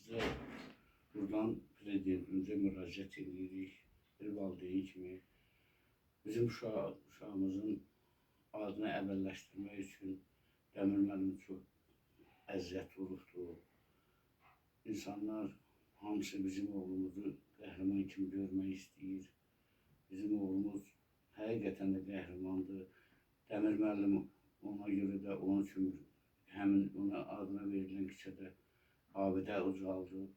Bizə buradan prezidentimizə müraciət edirik. Bir valideyn kimi bizim uşağımızın adını əvəzləşdirmək üçün Dəmir müəllim çox əziyyət vurubdur. İnsanlar hamısı bizim oğlumuzu qəhrəman kimi görmək istəyir. Bizim oğlumuz həqiqətən də qəhrəmandır. Dəmir müəllim ona görə də onun üçün həmin ona adına verilən küçədə abidə ucaldı.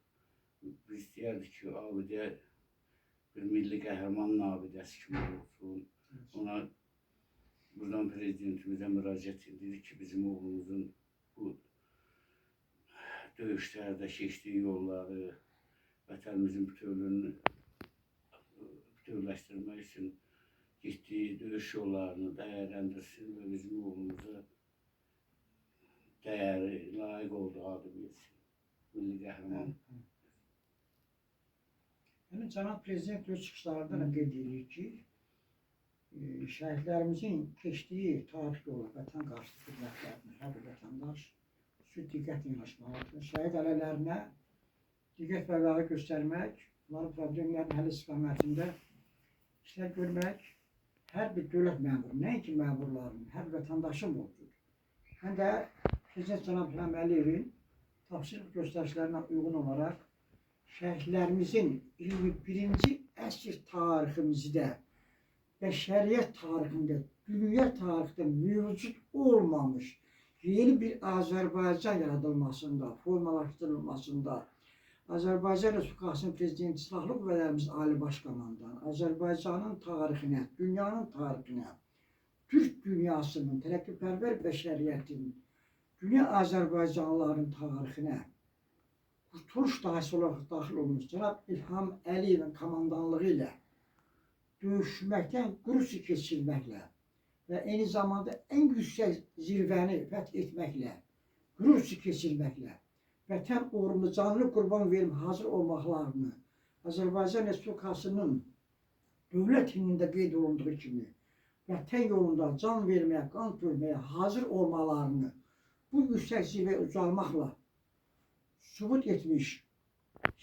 Biz istəyərdik ki, abidə bir milli qəhrəmanın abidəsi kimi olsun. Ona buradan prezidentimizə müraciət edirik ki, bizim oğlumuzun bu döyüşlərdə keçdiyi yolları, vətənimizin bütövlüyünü bütövləşdirmək üçün getdiyi döyüş yollarını dəyərləndirsin və bizim oğlumuza dəyəri, layiq olduğu adı versin. Milli qəhrəman. Yəni cənab prezident öz çıxışlarında da qeyd edir ki, şəhidlərimizin keçdiyi tarix yolu, vətən qarşıtı xidmətlərini hər bir vətəndaş xüsusi diqqətlə yanaşmalıdır. Şəhid ailələrinə diqqət və əlaqə göstərmək, onların problemlərinin həll istiqamətində işlər görmək hər bir dövlət məmuru, nəinki məmurların, hər bir vətəndaşın borcudur. Həm də Prezident cənab İlham Əliyevin tapşırıq göstərişlərinə uyğun olaraq şəhidlərimizin 21-ci əsr tariximizdə, bəşəriyyət tarixində, dünya tarixində mövcud olmamış yeni bir Azərbaycan yaradılmasında, formalaşdırılmasında, Azərbaycan Respublikasının Prezidenti Silahlı Qüvvələrimiz Ali Baş Komandanı, Azərbaycanın tarixinə, dünyanın tarixinə, Türk dünyasının, tərəqqipərvər bəşəriyyətin, dünya Azərbaycanlıların tarixinə qurtuluş dahisi olaraq daxil olmuş cənab İlham Əliyevin komandanlığı ilə döyüşməkdən qürur keçirməklə və eyni zamanda ən yüksək zirvəni fəth etməklə, qürur keçirməklə, vətən uğrunda canlı qurban verim hazır olmaqlarını Azərbaycan Respublikasının dövlət himnində qeyd olunduğu kimi vətən yolunda can verməyə, qan tökməyə hazır olmalarını bu yüksək zirvəyə ucalmaqla sübut etmiş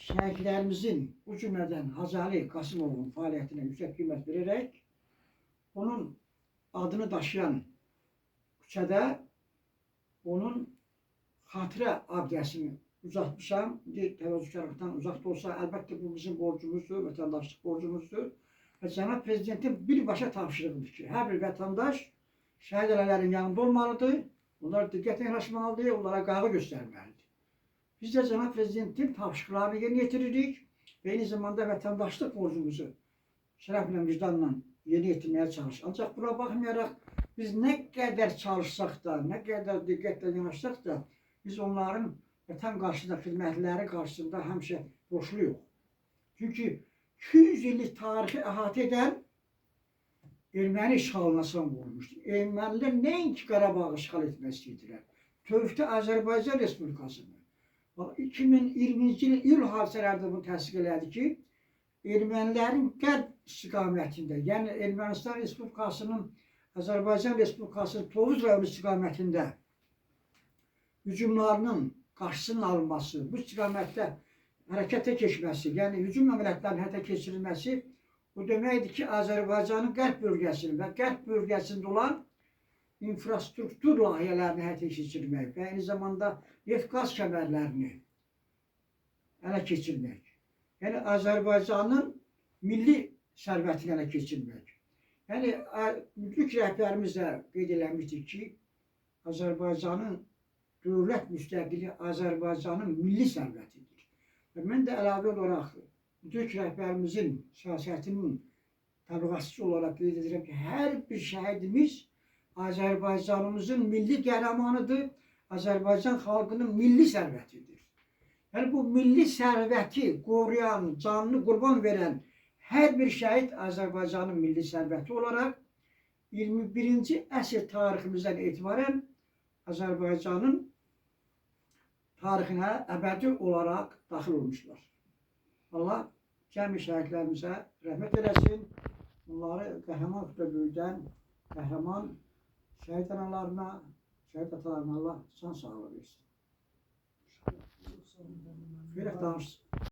şəhidlərimizin, bu cümlədən Hacı Qasımovun fəaliyyətinə yüksək qiymət verərək onun adını daşıyan küçədə onun xatirə abidəsini uzatmışam. İndi təvəzzükarlıqdan uzaq da olsa, əlbəttə bu bizim borcumuzdur, vətəndaşlıq borcumuzdur. Və cənab prezidentin birbaşa tapşırığıdır ki, hər bir vətəndaş şəhid ailələrin yanında olmalıdır, onlara diqqətlə yanaşmalıdır, onlara qayğı göstərməlidir. Biz də cənab prezidentin tapşırıqlarını yerinə yetiririk və eyni zamanda vətəndaşlıq borcumuzu şərəflə, vicdanla yerinə yetirməyə çalışırıq. Ancaq buna baxmayaraq biz nə qədər çalışsaq da, nə qədər diqqətlə yanaşsaq da, biz onların vətən qarşısında xidmətləri qarşısında həmişə borcluyuq. Çünki 200 illik tarixi əhatə edən erməni işğalına son qoymuşdu. Ermənilər nəinki Qarabağı işğal etmək istəyirdilər, bütövlükdə Azərbaycan Respublikasını. Bax, 2020-ci ilin iyul hadisələri də bunu təsdiq elədi ki, ermənilərin qərb istiqamətində, yəni Ermənistan Respublikasının Azərbaycan Respublikasının Tovuz rayonu istiqamətində hücumlarının qarşısının alınması, bu istiqamətdə hərəkətə keçməsi, yəni hücum əməliyyatlarının həyata keçirilməsi bu deməkdir ki, Azərbaycanın qərb bölgəsinin və qərb bölgəsində olan infrastruktur layihələrini həyata keçirmək və eyni zamanda neft-qaz kəmərlərini ələ keçirmək. Yəni Azərbaycanın milli sərvətini ələ keçirmək. Yəni mütləq rəhbərimiz də qeyd eləmişdir ki, Azərbaycanın dövlət müstəqilliyi Azərbaycanın milli sərvətidir. Və mən də əlavə olaraq mütləq rəhbərimizin siyasətinin təbliğatçısı olaraq qeyd edirəm ki, hər bir şəhidimiz Azərbaycanımızın milli qəhrəmanıdır, Azərbaycan xalqının milli sərvətidir. Yəni bu milli sərvəti qoruyan, canını qurban verən hər bir şəhid Azərbaycanın milli sərvəti olaraq 21-ci əsr tariximizdən etibarən Azərbaycanın tarixinə əbədi olaraq daxil olmuşlar. Allah cəmi şəhidlərimizə rəhmət eləsin. Onları qəhrəman xuda böyüdən, qəhrəman şəhid analarına, şəhid atalarına Allah can sağlığı versin. Çox sağ olun. Xeyrət danış.